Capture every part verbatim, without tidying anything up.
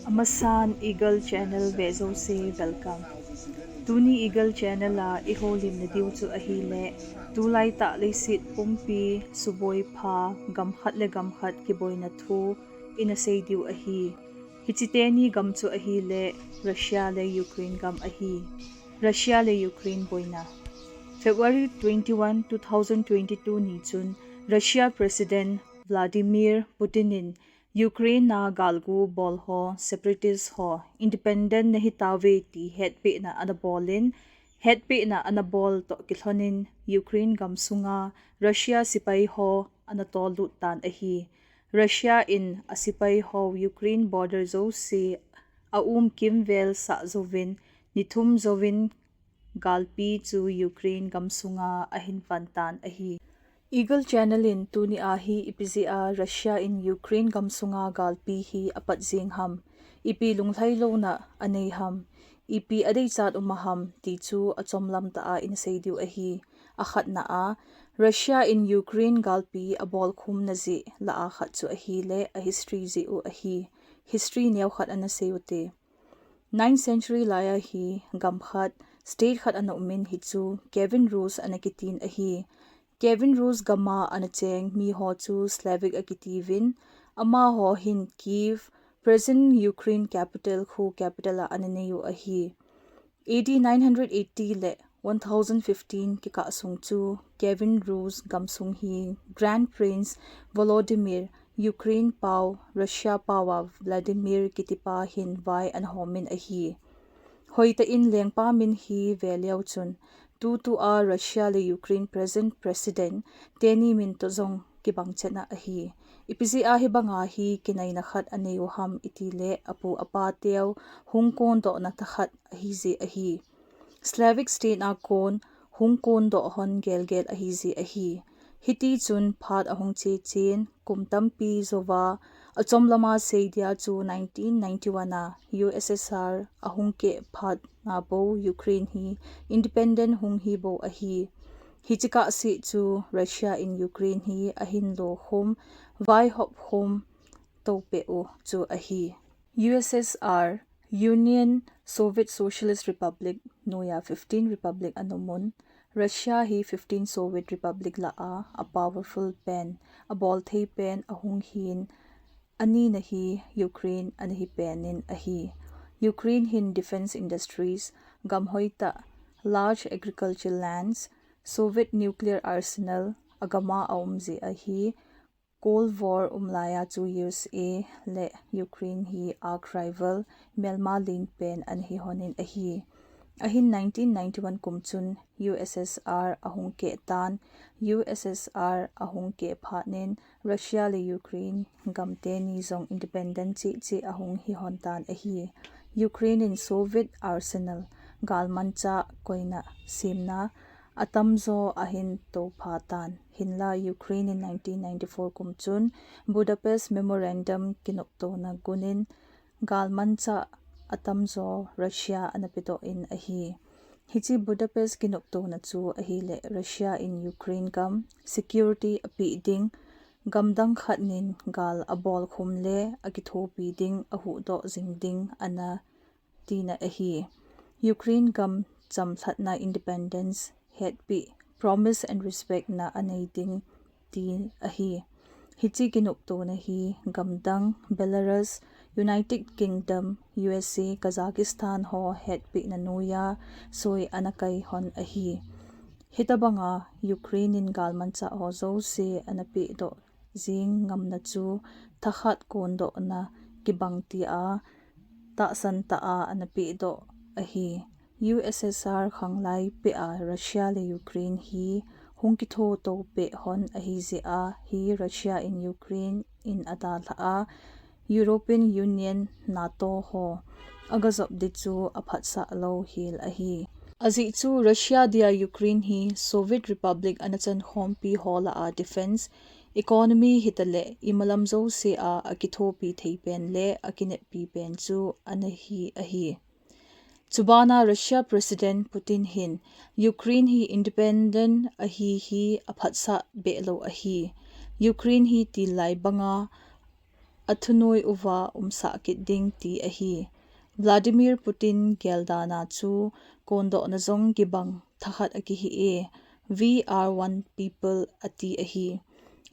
Amasan Eagle Channel ve jouse welcome. Tuni Eagle Channel a i houlimna diu chu ahile, tulai tah leiset pumpi suboi pha, gam khat le gam khat kiboina thu ina sei diu ahi. Hiche teni gam chu ahile, Russia le Ukraine gam ahi. Russia le Ukraine boina. February twenty-one, two thousand twenty-two ni chun Russia President Vladimir Putin in Ukraine a galgu bol ho, separatist ho, independent nahi tauve ti hetpehna ana bol in, hetpehna ana bol toh kilhon in Ukraine gam sunga Russia sepai ho ana tollut tan ahi. Russia in a sepai ho Ukraine border jouse a um kimvel sah jouvin, ni thum jouvin galpi chu Ukraine gam sunga ahin pan tan ahi. Eagle Channel in tuni a hi ipi jeh a Russia in Ukraine gam sunga galpi hi apat jing ham, ipi lunglhailouna anei ham, ipi adeichat um a ham ti chu achomlam tah a ina sei diu ahi. Akhatna a, Russia in Ukraine galpi abol khumna jeh lah a khat chu ahile a history jeh u ahi. History neo khat ana sei u te. Ninth century lai a hi gam khat, state khat ana um in hichu Kievan Rus ana kitin ahi. Kievan Rus gam a ana cheng mi ho chu Slavic akitiuvin, amaho hin Kyiv, present Ukraine capital khu capital a ana nei u ahi. A D nine hundred eighty le one thousand fifteen kikah sung chu Kievan Rus gam sung hi Grand Prince Volodymyr, Ukraine pau, Russia pau a Vladimir kitipa hin vai ana hom in ahi. Hoitah in lengpa min hi ve leu chun, tutu a Russia le Ukraine present president teni min toh jong kibang chet na ahi. Ipi jeh a hibanga hi kinaina khat anei u ham iti le apu apa teu hung kondohna thakhat ahi jeh ahi. Slavic state a kon hung kondoh hon gelgel ahi jeh ahi. Hiti chun phat ahung che chen, kum tampi jouva, achomlam a sei dia chu nineteen ninety-one a U S S R ahung keh phat na bou Ukraine hi independent hung hi bou ahi. Hiche kah seh chu Russia in Ukraine hi ahin lo khum, vaihop khum, to peh u chu ahi. U S S R, Union Soviet Socialist Republic, noiya fifteen republic ana um un, Russia hi fifteen Soviet Republic lah a, a powerful pen, abol thei pen, ahung hin, anina hi Ukraine ana hi pen in ahi. Ukraine hin defense industries, gam hoitah, large agricultural lands, Soviet nuclear arsenal, agam a aum jeh ahi, Cold War um lai a chu U S A le Ukraine hi arch rival, melma ling pen ana hi hon in ahi. Ahin nineteen ninety-one kum chun U S S R ahung keh tan, U S S R ahung keh phat nin Russia le Ukraine gam teni jong independent cheh cheh ahung hi hon tan ahi. Ukraine in Soviet arsenal, galmanchah koina semna, atamjo ahin to pha tan. Hinla Ukraine in nineteen ninety-four kum chun Budapest Memorandum kinoptona gun in galmanchah atamjo Russia ana pedoh in ahi. Hiche Budapest kinoptona chu ahile Russia in Ukraine gam security apeh ding, gam dang khat nin gal abol khum le akithopi ding, ahuhdoh jing ding ana tina ahi. Ukraine gam chamlhatna independence hetpeh, promise and respect na anei ding ti ahi. Hiche kinoptona hi gam dang Belarus, United Kingdom, U S A, Kazakhstan ho hetpehna noiya soi ana kai hon ahi. Hitabanga Ukraine in galmanchah ho jouse ana pehdoh jing ngamna chu thakhat kondohna kibang tia tahsan tah a ana pehdoh ahi. U S S R khanglai peh a Russia le Ukraine hi hung kitho to peh hon ahi jeh a hi Russia in Ukraine in adalhah a European Union, NATO ho agajop di chu aphatsah lou hel ahi. Ajeh chu Russia dia Ukraine hi Soviet Republic ana chankhompi ho lah a defense, economy hitaleh imalam jouse a akithopi thei pen le akineppi pen chu ana hi ahi. Chubana Russia President Putin hin Ukraine hi independent ahi hi aphatsah behlou ahi. Ukraine hi tillai banga athunoi uva umsah kit ding ti ahi. Vladimir Putin geldana chu kondohna jong kibang thakhat akihi e, "We are one people," ati ahi.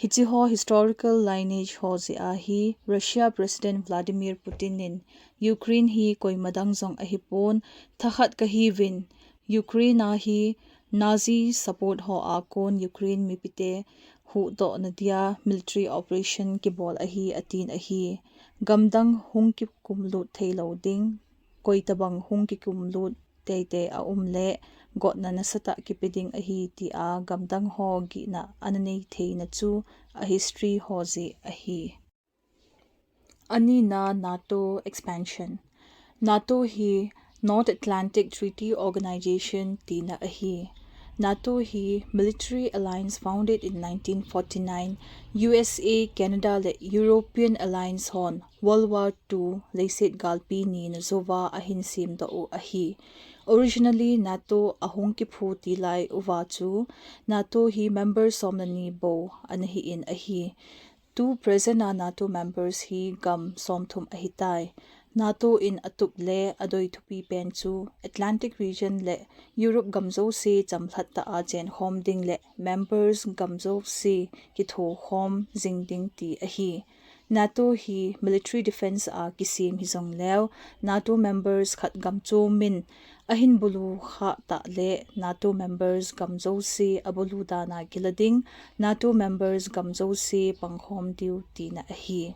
Hiche ho historical lineage ho jeh a hi Russia President Vladimir Putin in Ukraine hi koima dang jong ahipon, thakhat kahiuvin, Ukraine a hi Nazi support ho a kon Ukraine mipite huhdohna dia military operation kibol ahi, atin ahi. Gamdang hung kikumlut theilou ding, koitabang hung kikumlut teitei aum le, gotna nasatah kipe ding ahi, tia gamdang ho gihna ana nei theina chu a history ho jeh ahi. Anina, NATO expansion. NATO hi North Atlantic Treaty Organization tina ahi. NATO hi military alliance founded in nineteen forty-nine, U S A, Canada le European Alliance hon World War Two leiset galpi nina jouva ahin semdoh u ahi. Originally, NATO ahung kiphu tilai uva chu, NATO hi member som le ni bou ana hi in ahi. Tu present a NATO members hi gam somthum ahitai. NATO in atup le adoi thupi pen chu Atlantic region le Europe gam jouse chamlhat tah a chenkhom ding le members gam jouse kithokhom jing ding ti ahi. NATO hi military defense a kisem hijongleu, NATO members khat gam chomin ahin bulu khah tah le NATO members gam jouse abulu dan a kila ding, NATO members gam jouse pangkhom diu tina ahi.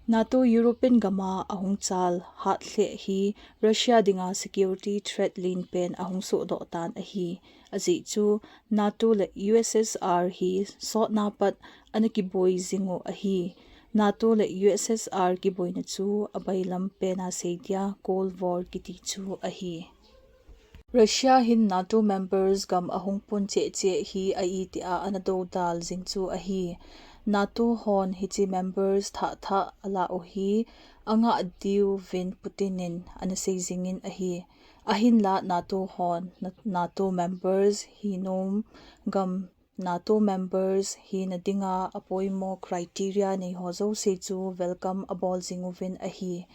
NATO European gam a ahung chal hat lheh hi Russia dinga security threat len pen ahung sohdoh tan ahi. Ajeh chu NATO le U S S R hi sotna pat ana kiboi jing u ahi. NATO le U S S R kiboina chu abailam pen a seidia Cold War kiti chu ahi. Russia hin NATO members gam ahung pun cheh cheh hi ahi tia ana dodal jing chu ahi. NATO hon hiche members thah thah alah u hi angah diuvin Putin in ana sei jingin ahi. Ahinla NATO hon, NATO members hi nom gam, NATO members hina dinga apoimo criteria nei ho jouse chu welcome abol jing uvin ahi.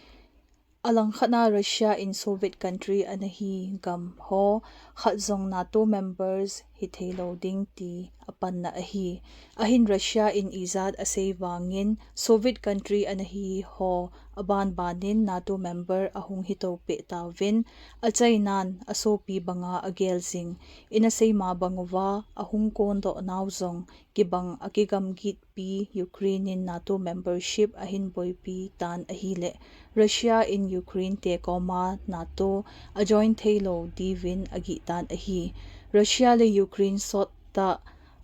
Alangkhat a Russia in Soviet country ana hi gam ho khat jong NATO members hitheilou ding ti apanna ahi. Ahin Russia in ijat asei vangin Soviet country ana hi ho aban banin NATO member ahung hitoh peh tauvin, achainan asopi banga agel jing, ina seima bang uva ahung kondoh nau jong kibang akigamgitpi Ukraine in NATO membership ahin boipi tan ahile, Russia in Ukraine te koma NATO ajoin theilou diuvin agih tan ahi. Russia le Ukraine sot tah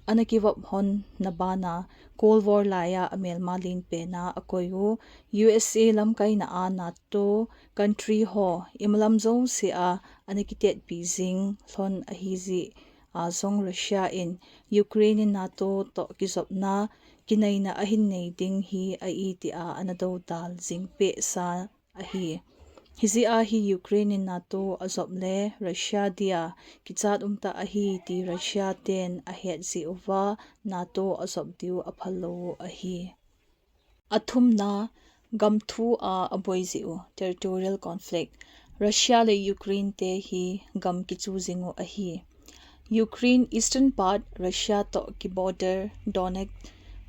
ana kivop hon na bana Cold War laiya amelma len pena akoi u, U S A lamkaina a NATO country ho imalam jouse a ana kitetpi jing lhon ahi jeh a jong Russia in Ukraine in NATO toh kijopna kinaina ahin nei ding hi ahi tia ana dodal jing peh sa ahi. Hijeh a hi Ukraine in NATO ajop le Russia dia kichat umtah ahi ti Russia ten ahet jeh uva NATO ajop diu aphal lou u ahi. Athumna, gam thu a aboi jeh u, territorial conflict. Russia le Ukraine te hi gam kichu jing u ahi. Ukraine eastern part Russia toh kiborder Donetsk,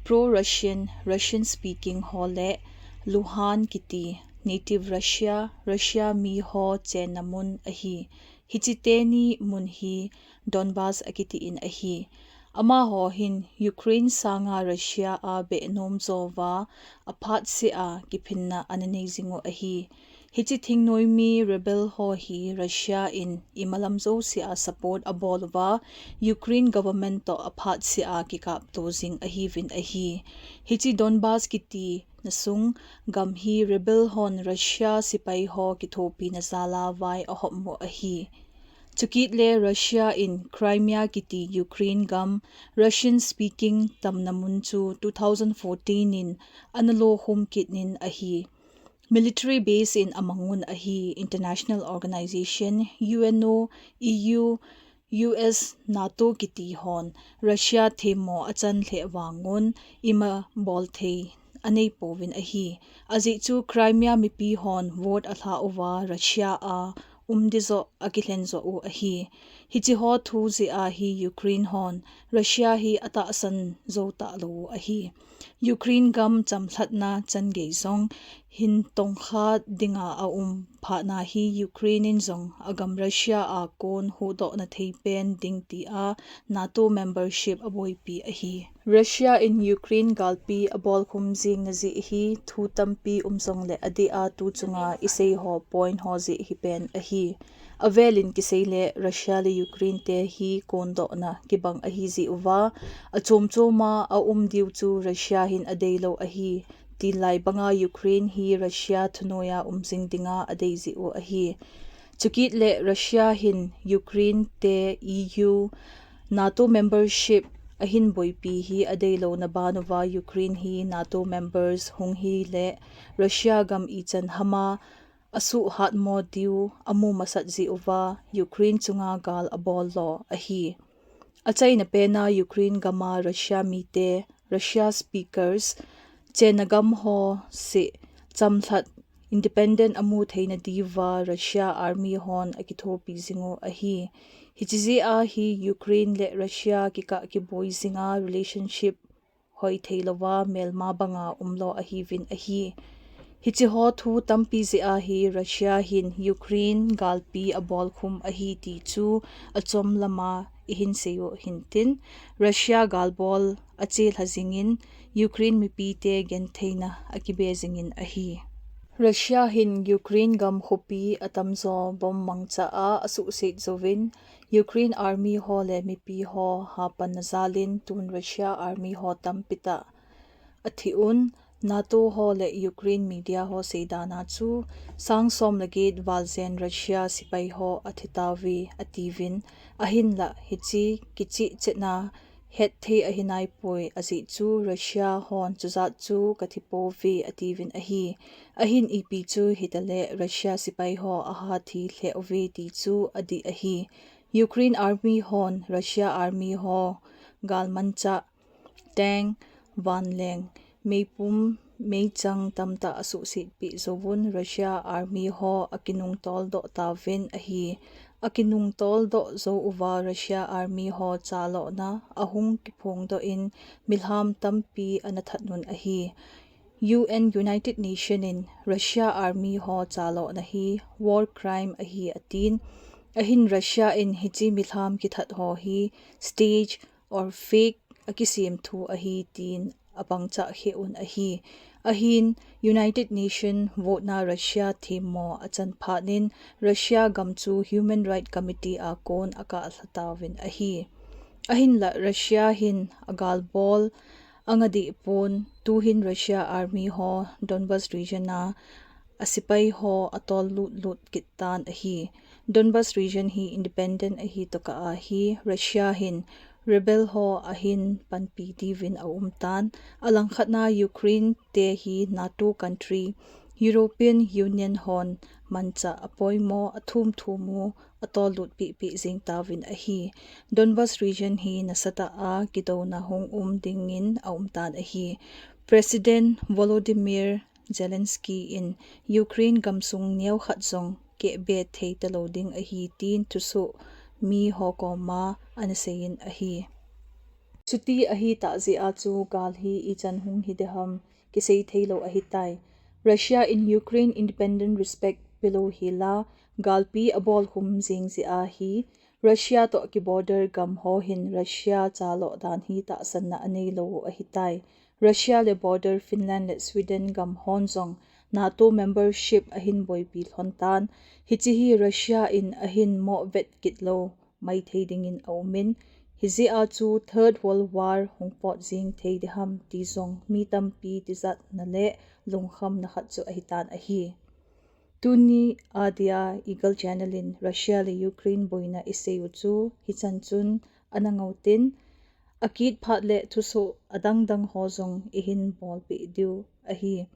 pro-Russian, Russian speaking ho le Luhansk kiti, native Russia, Russia mi ho chenna mun ahi. Hiche teni mun hi Donbas akiti in ahi. Amaho hin Ukraine sanga Russia a beh nom jouva aphat sea kiphinna ana nei jing u ahi. Hiche thingnoimi rebel ho hi Russia in imalam jouse a support abol uva Ukraine government toh aphat sea kikapto jing ahiuvin ahi. Hiche Donbas kiti na sung gam hi rebel hon Russia sepai ho kithopina jal a vai ahop u ahi. Chukit le Russia in Crimea kiti Ukraine gam Russian speaking tamna mun chu two thousand fourteen in ana lokhum kit in ahi. Military base in amang un ahi. International organization, U N O, E U, U S, NATO kiti hon Russia themmo achan lheh vang un ima bol thei anei pouvin ahi. Ajeh chu Crimea mipi hon vote alha uva Russia a um ding joh akilhen joh u ahi. Hiche ho thu jeh a hi Ukraine hon Russia hi atahsan jou talou u ahi. Ukraine gam chamlhatna changei jong hin tongkha dinga aum phatna hi Ukraine in jong agam Russia a kon huhdohna thei pen ding tia NATO membership aboipi ahi. Russia in Ukraine galpi abolkhum jing na jeh hi thu tampi um jongle adeh a tu chunga isei ho point ho jeh hi pen ahi. Avelin kisei le Russia le Ukraine te hi kondohna kibang ahi jeh uva, achom choma aum diu chu Russia hin adeilou ahi. Tilai banga Ukraine hi Russia thunoiya um jing dinga adei jeh u ahi. Chukit le Russia hin Ukraine te E U, NATO membership ahin boipi hi adeilou na ban uva Ukraine hi NATO members hung hi le Russia gam ichan hama asuh hatmo diu amu masat jeh uva Ukraine chunga gal abol lo ahi. Achaina pena Ukraine gama Russia mite, Russia speakers, chenna gam ho seh chamlhat independent amu theina diuva Russia army hon akithopi jing u ahi. Hiche jeh a hi Ukraine le Russia kikah kiboi jinga relationship hoi thei louva melma banga umlo ahiuvin ahi. Hiche ho thu tampi jeh a hi Russia hin Ukraine galpi abolkhum ahi ti chu achom lama ihin sei u hintin, Russia galbol achelha jingin Ukraine mipite gentheina akibe jingin ahi. Russia hin Ukraine gam khopi atamjo bomb mangcha a asuhset jouvin Ukraine army ho le mipi ho hapanna jalin tun Russia army ho tampi tah athi un, NATO ho le Ukraine media ho seidana chu sang som le get val jen Russia sepai ho athi tauve atiuvin, ahinlah hiche kichehchetna hetthei ahi naipoi, ajeh chu Russia hon chujat chu kathi pouve atiuvin ahi. Ahin ipi chu hitale Russia sepai ho aha thi lheh uve ti chu adih ahi. Ukraine army hon Russia army ho galmanchah, tank, vanleng, meipum, meichang tamtah asuhsetpeh jouvun Russia army ho akinungtoldoh tauvin ahi. Akinungtoldoh jou uva Russia army ho chalona ahung kiphongdoh in milham tampi ana that un ahi. U N, United Nation in Russia army ho chalona hi war crime ahi atin, ahin Russia in hiche milham kithat ho hi stage or fake akisem thu ahi tin apangchah kheh un ahi. Ahin United Nation votena Russia themmo achan phatnin Russia gam chu Human Rights Committee a kon akah lha tauvin ahi. Ahinlah Russia hin agalbol anga dehpon, tuhin Russia army ho Donbas region a asepai ho atol lut lut kit tan ahi. Donbas region hi independent ahi tokah a hi Russia hin rebel ho ahin panpi diuvin aumtan, alangkhatna Ukraine te hi NATO country, European Union hon manchah apoimo, athum thum u, atol lut pehpeh jeng tauvin ahi. Donbas region hi nasatah a kidouna hung um dingin aumtan ahi. President Volodymyr Zelensky in Ukraine gamsung neokhat jong kehbe thei talou ding ahi tin thusoh mi ho koma ana seiyin ahi. Chuti ahitah jeh a chu gal hi ichan hung hi ding ham kisei theilou ahitai. Russia in Ukraine independent respect pelou hela, galpi abolkhum jeng jeh a hi, Russia toh kiborder gam ho hin Russia chaloh dan hi tahsanna aneilou u ahitai. Russia le border Finland le Sweden gam hon jong NATO membership ahin boipi lhon tan, hiche hi Russia in ahin moh vet kit lou maithei dingin aumin, hijeh a chu Third World War hung pot jeng thei ding ham ti jong mi tampi tijatna le lungkhamna khat chu ahitan ahi. Tuni adia Eagle Channel in Russia le Ukraine boina isei u chu hichan chun ana ngautin, akit phat le thusoh adang dang ho jong ihin bolpeh diu ahi.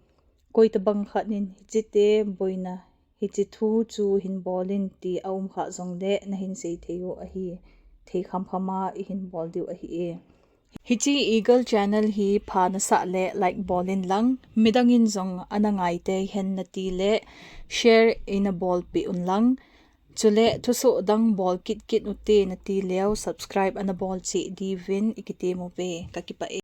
Koitabang khat in hiche te boina, hiche thu chu hin bolin ti aum kha jongle nahin sei thei u ahi. Thei khamkhama ihin bol diu ahi e. Hiche Eagle Channel hi pha nasah le like bol in lang, midang in jong ana ngai tei hen nati le share eina bolpeh un lang. Chule thusoh dang bol kit kit ute nati leu subscribe ana bol cheh diuvin ikitem uve, kakipah e.